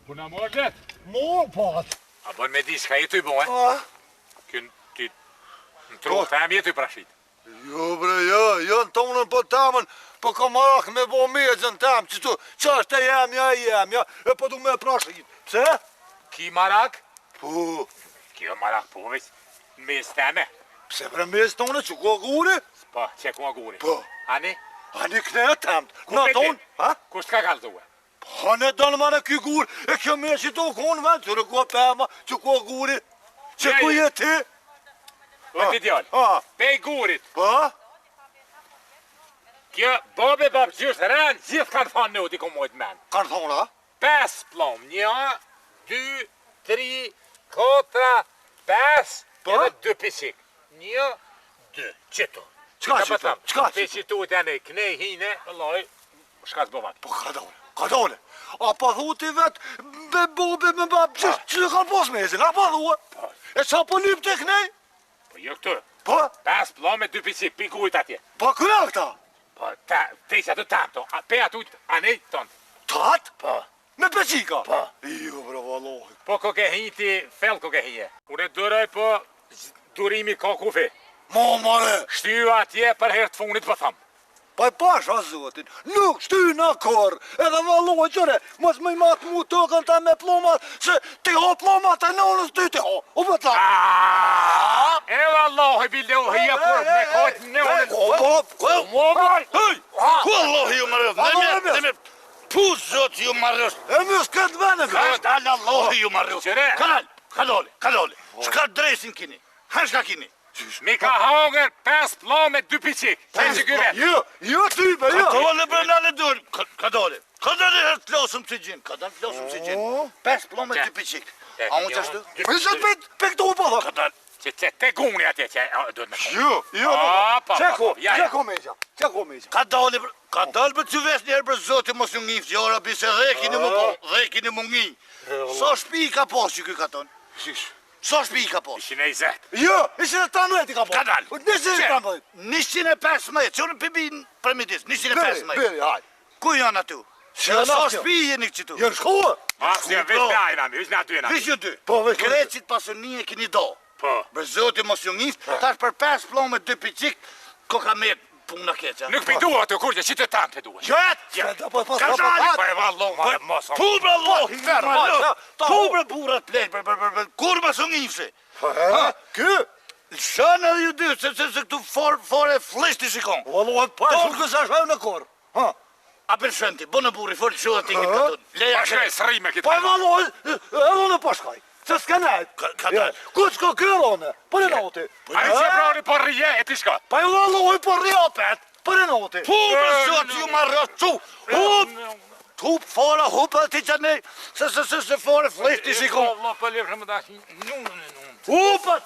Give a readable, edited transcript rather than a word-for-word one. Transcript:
Po na marr let. Mo, po atë. A bën me di çka je tu bo, e? A? Kën ti në tru tem je tu prashit. Jo bre, jo, jo në tonën po tamën, po kam marak me bo mezën tem, që tu, që është e jemja e jemja, e po du me prashit. Pse? Ki marak? Po. Kjo marak po veç në mezë teme. Pse bre mezë tonë, që ku guri? Po, që ku guri? Po. Ani? Ani këne e temt, Ku në pe ti? tonë, ha? Kush t'ka kallzue? Po në donë më në ky gur, e kjo me që tu konë vend, që ku pema, që ku guri, që ku je ti? O ti djalë. Ha, Pej gurit. po? Kjo babe babgjysh ren gjithë kanë thonë në ti ku mojt men. Kanë thonë, a? 5 pllom, 1, 2, 3, 4, 5, Po? edhe 2 piqik. 1, 2, qëtu. Çka qëtu? Çka qëtu? Pe qëtu tani, knej hine, vëllai, shka s'bo vat. Po ka dole, ka dole. A po thu ti vet, be bobe me bab, që që kanë pos mezin, a po thua? Po. E qa po lyp të knej? Po jo këtu. Po? 5 pllom me 2 piqik, pi gujt atje. Po ku janë këta? Po, ta, te që aty tam to, a, pe aty, anej ton. Tat? Po. Me peqika? Po. Jo, bre, vallahi. Po ko ke hinj ti, fell ko ke hinje. Unë e duroj, po durimi ka kufi. Mo, more. Shtyu atje për herë të fundit po tham. Po e pasha zotin, nuk shtyna kor, edhe vallahi qëre, mos më i mat mu tokën ta me pllomat, se ti ho pllomat e nonës ty ti ho, u po tha. E vallahi billahi ja kur me kojt në Po, po, po, Mo moj. hej, Ku Allahu ju marrësh? A, Ne më me, ne me. Pu zot ju marrësh. e më s'ka të vene, Ka dal Allahu ju marrësh. Qëre? Kanal, kalole, kalole. Çka dresin kini? Ha çka kini? Mi ka hongër 5 pllom me 2 piqik. Që që ky vet. Jo, jo ty, be, jo. Kadole bre nale dur. Kadole. Kadole herë të losëm si gjin. Kadal të losëm si gjin. Pesë plomë Qe. dy piqik. Qe, A unë jo. qashtu? Po që pe pe këtu po tha. Kadal. Që që te guni atje që a, duhet me konë. Jo, jo, A, nuk. pa, Çe pa, ku, pa, ja, çe ja. ku meja, çe ku meja. Kadale bre. Kadal bre t'ju vesh njëherë bre zoti mos ju ngif. Jo rabi se dhe kini më po, dhe kini më ngi. Sa shtëpi ka pas që ky katon? Shish. Sa shtëpi ka pas? Ishin e 20. Jo, 113 i ka po. Kadal. 113. 115, që unë përbin për midis, 115. Beri, hajde. Ku janë aty? Si Edhe janë sa aty? shtëpi jeni këtu? Janë shkuar. A, si veç bro. na jena, veç na dy jena. Vish ju dy. Po, veç ju dy. Greqit pasunie keni do. Po. Për zoti mos ju ngif, tash për 5 plomë dy piqik, ko ka met puna keqa. Nuk pi dua aty kurrë, që të tam të duhet. Qet! Ja. Po, po, po, Ka po, dalë, Po e vallo, mos. Pu bre Allahi, Po, ma po, lo. ta- Pu bre burrat plej, për për për për kur mos u ngifshi. Ha, ky? Lëshon edhe ju dy, se se se këtu for fore fllishti shikon. Vallahi, pa, nuk sa shkoj në kor. Ha. A për shënti, bënë burri fol çu aty këtë katun. Leja Pa shkoj srime këtë. Po e vallahi, edhe unë po shkoj. Se s'ka nejt. Ka- ka dalë. Ku s'ka ky edhe unë? Po në noti. Ai që prani po rrije e ti shko. Po e vallahi, po rri opet. Po në noti. Pu bre zot ju marrë çu. Hup. Hup fora, hup aty çanë. Se se se se fore fllishti shikon. Vallah po lefshëm dash. Hup aty.